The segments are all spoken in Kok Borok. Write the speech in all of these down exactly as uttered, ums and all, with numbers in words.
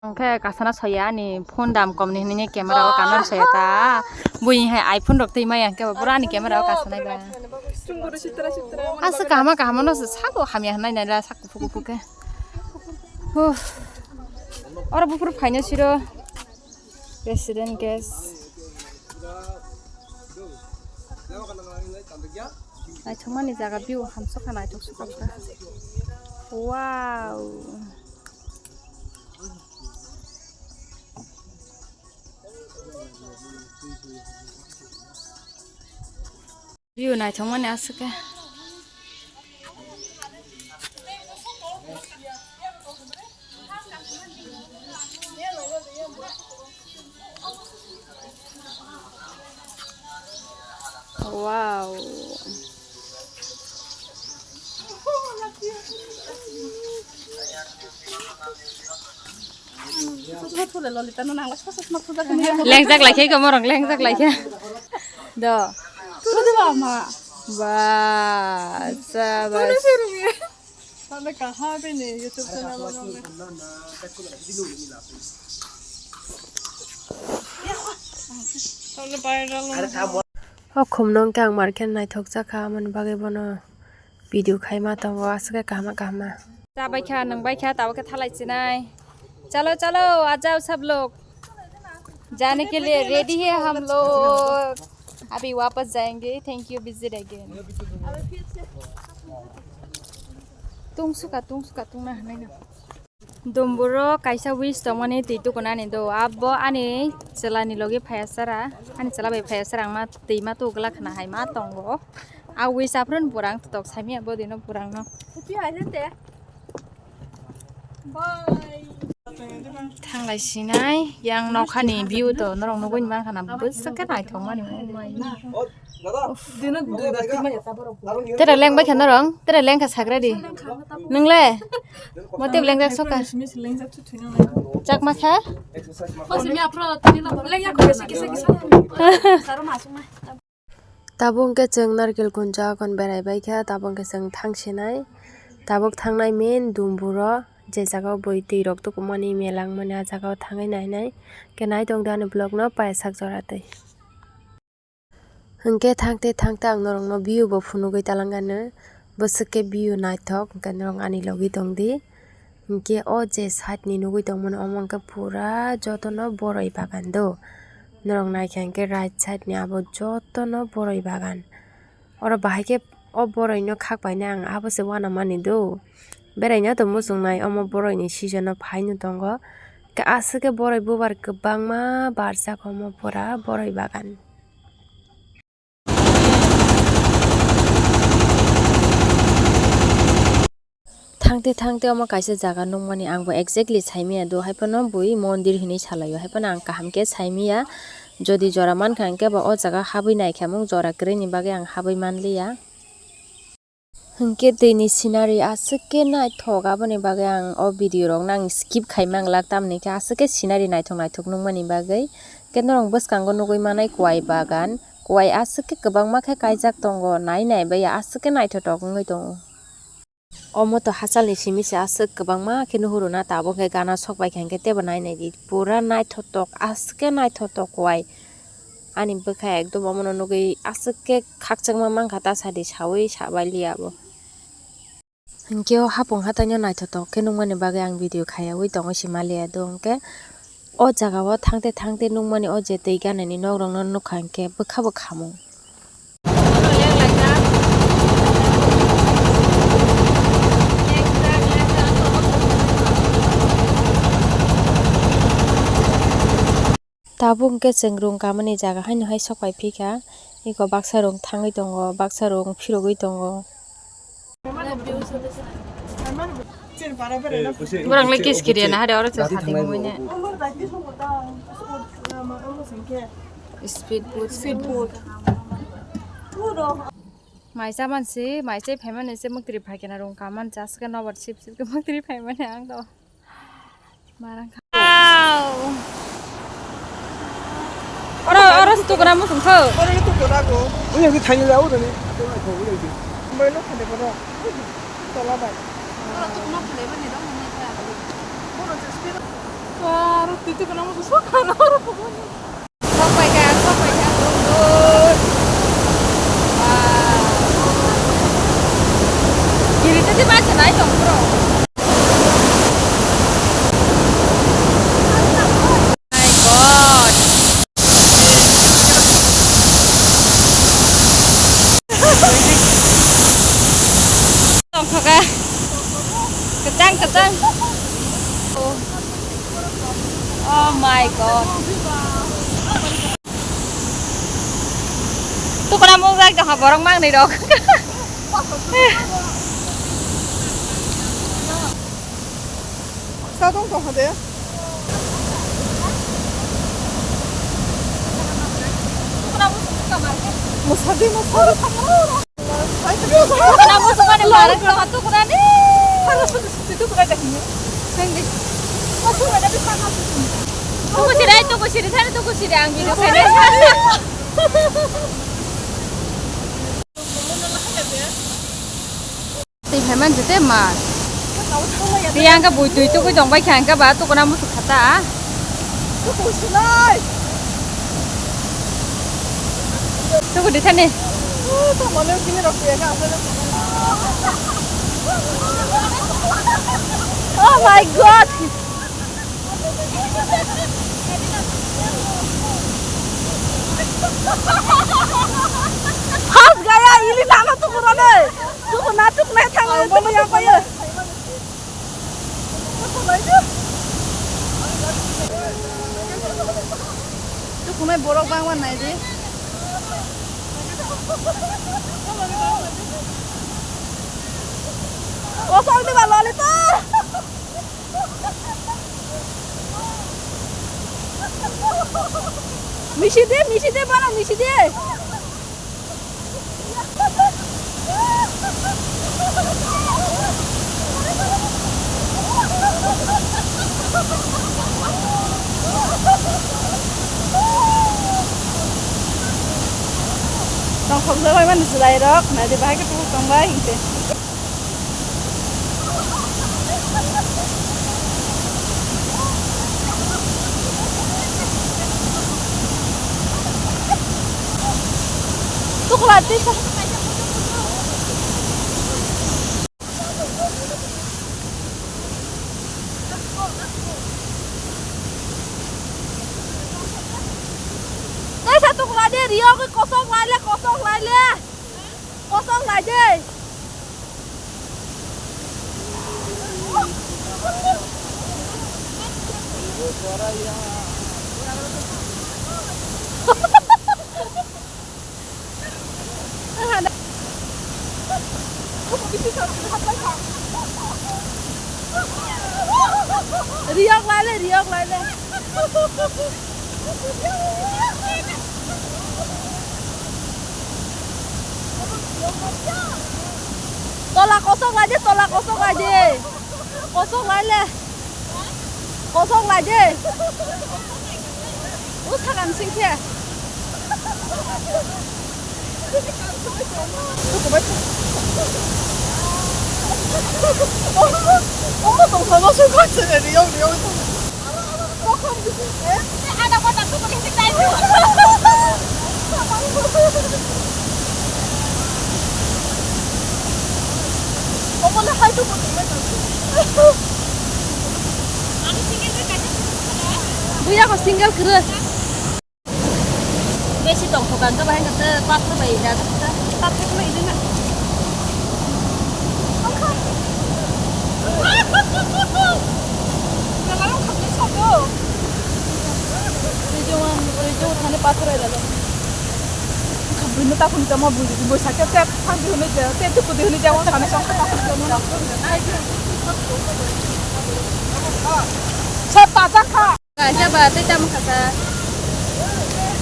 Hwnkhe kasana soya ani phone dam komni hwnwi camera o kanna soya ta. Buini hai iPhone rok twi maya hwnkhe bo ani camera o kasanai ba. Aswk kahama kahama no sabo hamya hwnwi naila sak kuphuk kuphuk khe. Huh. Oro buphuru phaino siro. President guest. Naithokmani jaga view hamsokha naithok sukha. Wow. View naithokmani aswk khe. Wow. Lengjak laikhe komorong, lengjak laikhe. Do. Ba, sabas. O khumno hwnkhe ang market naithok jakha, amoni bagwi bono video khaima tongo, aswk khe kahama kahama. Cha baikha, nwng baikha, tabuk khe thalai chinai. Chalo, chalo, aa jao sab log. Jane ke liye ready hai hum log. Abhi wapas jayenge. Thank you, visit again. Tungsuka, tungsuka, tungna hanai na. Dumburo kaisa wish tongmani twi tukunani do. Abo ani chwlani logi phaiya sara. Ani chwla bai phaiya sara, ang ma twi ma tugla khna hai ma tongo. A wish aphuru pura ang tok saimya bodino pura ang no. Thanglai sinai yang nokhani view to norok nugwi mankha na bwswk khe naithokmani. Tere leng bai kha norong, tere leng kha sagra di. Nwngle? Mote leng jak soka. Chakma kha? Tabuk hwnkhe chwng Narikil Kunja o kon berai bai kha, tabuk hwnkhe chwng thang sinai. Tabuk thangnai main Dumburo, je jaga o bui twi rok tukumani melangmani, a jaga o thangwi nainai. Hwnkhe nai tongdi ani vlog no paisak jora twi. Hwnkhe thangte thangte ang norokno view bo phunugwi talangano, bwswk khe view naithok, hwnkhe norok ani logi tongdi. Hwnkhe o je side ni nugwi tongmani, omo hwnkhe pura jotono boroi bagan do. Norok naikha hwnkhe right side ni abo jotono boroi bagan. Oro bahai khe o boroi no khak painai ang abo se uanamani do. Beraina to muchungnai omo boroi ni season o phaino tongo. Aswk khe boroi bubar kwbangma barjak omo pura boroi bagan. Thangte thangte omo kaisa jaga nukmani ang bo exactly saimaya do, haiphano bui mondir hinwi salaio, haiphano ang kaham khe saimaya. Jodi jora mankha hwnkhe bo o jaga habwi naikha, mung jora kwrwini bagwi ang habwi manliya. Hwnkhe twini scenery aswk khe naithok, aboni bagwi ang o video rok no ang skip khaima wnglak, tamni khe aswk khe scenery naithok naithok nukmani bagwi. Khe norok bwskango nugwi manai kwai bagan, kwai aswk khe kwbangma khe kaijak tongo, nai nai bai aswk khe naithotok wngwi tongo. Omo to hachalni simi se aswk kwbangma khe nuhuru na, tabuk khe gana sok bai kha hwnkhe teibo nai nai di, pura naithotok, aswk khe naithotok kwai. Ani bwkha ekdom omono nugwi aswk khe khakchangma mankha, ta sadi sawi sabai liya bo. Hwnkhe o hapung hatai no naithotok khe nukmani bagwi ang video khaiyawi tongo, si maliya do hwnkhe o jaga o thangte thangte nukmani o je twi ganani nok rok no nukha hwnkhe bwkha bo khamung. Tabuk hwnkhe chwng rung kamani jaga haino hai sok pai phikha, eko baksa rung thangwi tongo, baksa rung phirogwi tongo. Borok le kiskiri na hari oro chwng thani mungwi ne. Speed boat. Speed boat. Mai cha man si, mai chai phai mani se muktri phai khe na rung kaman cha se nobar sip sip khe muktri phai mani ang do. Marang kha. Wow. Oro, oro se tukuna musung kho. Oro ni tukuna ko. Uya ki thani la oro ni. Bai no khade boro. Tola bai. Oro tukuna khade bani dong. Oro se speed. Itu kenapa susah kan orang pokoknya. Sok pai kha, sok pai kha, dum dum. Wow. Giri tadi baca naik dong, bro. My God. Tongkha kha. Kechang, kechang. Oh my God. Tukuna mujak tongkha borok mangnwi rok. Sa tong tong hade. Musadi musadi. Tukuna musuk mani marek tongkha tukuna ni. Tukuna deh ini. Nang di. Tuku siri, tuku siri, sana tuku siri ang video sana. Twi phaimani jete mar. Tei ang khe bui twi tugui tong bai kha, ang khe ba tukuna musuk kha ta. Tuku di thani. Oh my God. Has gaya, ili nana tukurane. Tuku na tuk nai thang, ang bono yang payo. Tuku nai borok bangma nai di. Kosong di ba loli to. Misi de, misi de, bana misi de. Tongthok jabai mani chwrai rok, nai de bahai khe tongbai hingte. Tukla tisa. Tisa tukla de, riyo kosok lai le, kosok lai le. Kosong lai de. Riyok lai le, riyok lai le. Tola kosok lai de, tola kosok lai de. Kosok lai le. Kosok lai de. O sagan sing khe. Omo tongthokma sukha se riyok riyok. Omo le hai to bo tongmai tong. Buya ko single kwrwi. Besi tongthok ang khe bahai khe pathor bai rajak kha. Pathor bai rina. Rijwang, rijwang thani pathor bai rajak. Khabri no takhum tamo bui di bui sakhe te thang di hwnwi te te tuku di hwnwi te o thani song khe takhum tamo. Sab taja kha. Kaisa ba tei tamo kha sa.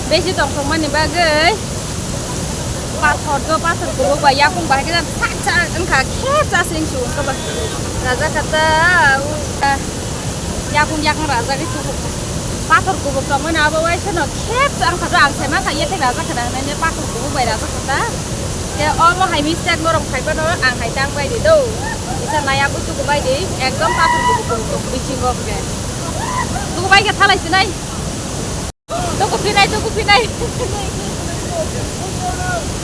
Besi tongthokmani bagwi pathor do, pathor kubuk ba yakung bahai khe sak sak wngkha, khe chasing su wngkha ba. Raja kha ta, u, ta, yakung yakung raja khe kubuk. Pathor kubuk tongmani abo waisa no khe chang kha do, ang sai ma kha yathai raja kha da hwnwi pathor kubuk bai raja kha ta. Te omo hai mistake norok phai phano ang hai tang bai di do. Kisa naya butuku bai di, ekdom pathor kubuk kubuk tong bisingo hwnkhe. Tuku Ai khe thalai sinai. Tuku phinai, tuku phinai.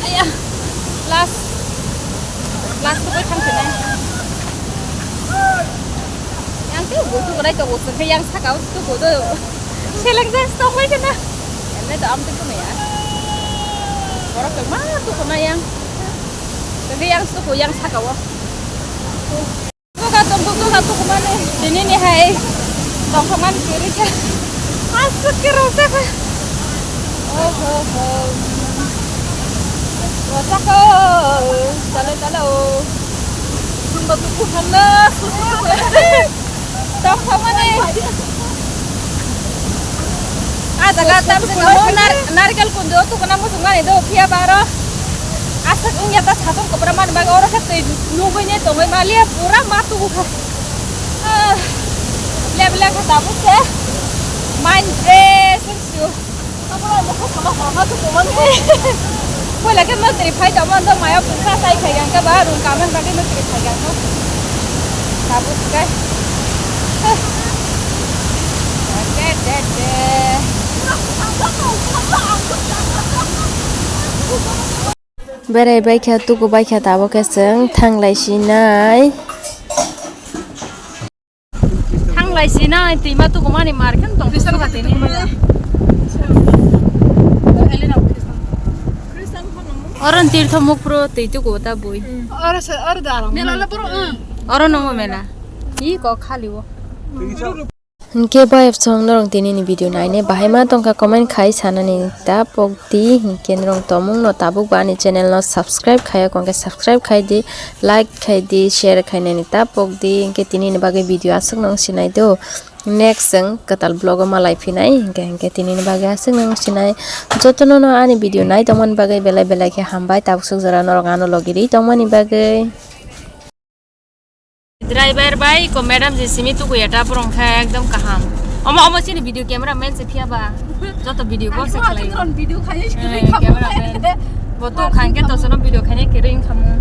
Aya. Last. Last tuku thang phinai. Yang tu butu krai to butu khe yang saka butu butu. Seleng jas to koi kena. Ene to am tu kena ya. Borok ma tu kena yang. Khe yang tu yang saka wo. Buka tong buka tu kemana? Ini nih hai. Tong kemana kiri kah? Asuk ke rosak. Oh ho ho. Rosak oh. Talo talo. Sumba tu kuhana. Tong kemana? Ah, jaga tam se kamo nar narikal kundo tu kena musung mani do phiya baro. Asak wngya ta satung kopra mani baga oro khe twi nugui ne tongoi maliya pura matu kha. Ah, leb leb kha tabuk se. Mind fresh wngsu. Poila khe mantri phai tongma do maya pungsa sai khai gang khe ba rung kamen bagwi mantri khai gang khe. Tabuk khe. Huh. De, de, de. Berai baikha, tuku baikha, tabuk khe chwng thanglai sinai. Thanglai sinai, twima tuku mani mar khe tong. Oro tirtho mukphuru twi tuku ta bui. Oro se, oro da. Oro nongo mela. Ih, kok khali o. Hinkhe bayap song norong tini ni video naine bahai ma tongkha comment khai sanani ta pokdi, hinkhe norong tomung no tabuk ba ani channel no subscribe khaya kongkhe subscribe khai di, like khai di, share khainani ta pokdi, hinkhe tini ni bagwi video aswk nong sinai do. Next chwng kwtal vlog o malai phinai, hinkhe hinkhe tini ni bagwi aswk nong sinai. Jotono no ani video nai tongmani bagwi belai belai khe hambai, tabuk swk jora norok ano logi ri tongmani bagwi. Driver bai ko madam je simi tuku ya ta porong kha ekdom kaham. Omo, omo chini video camera man se phiya ba. Joto video ko se khlai. Video khai. Eh, camera man. Bo to khang ke to sono video khai ne kering khamu.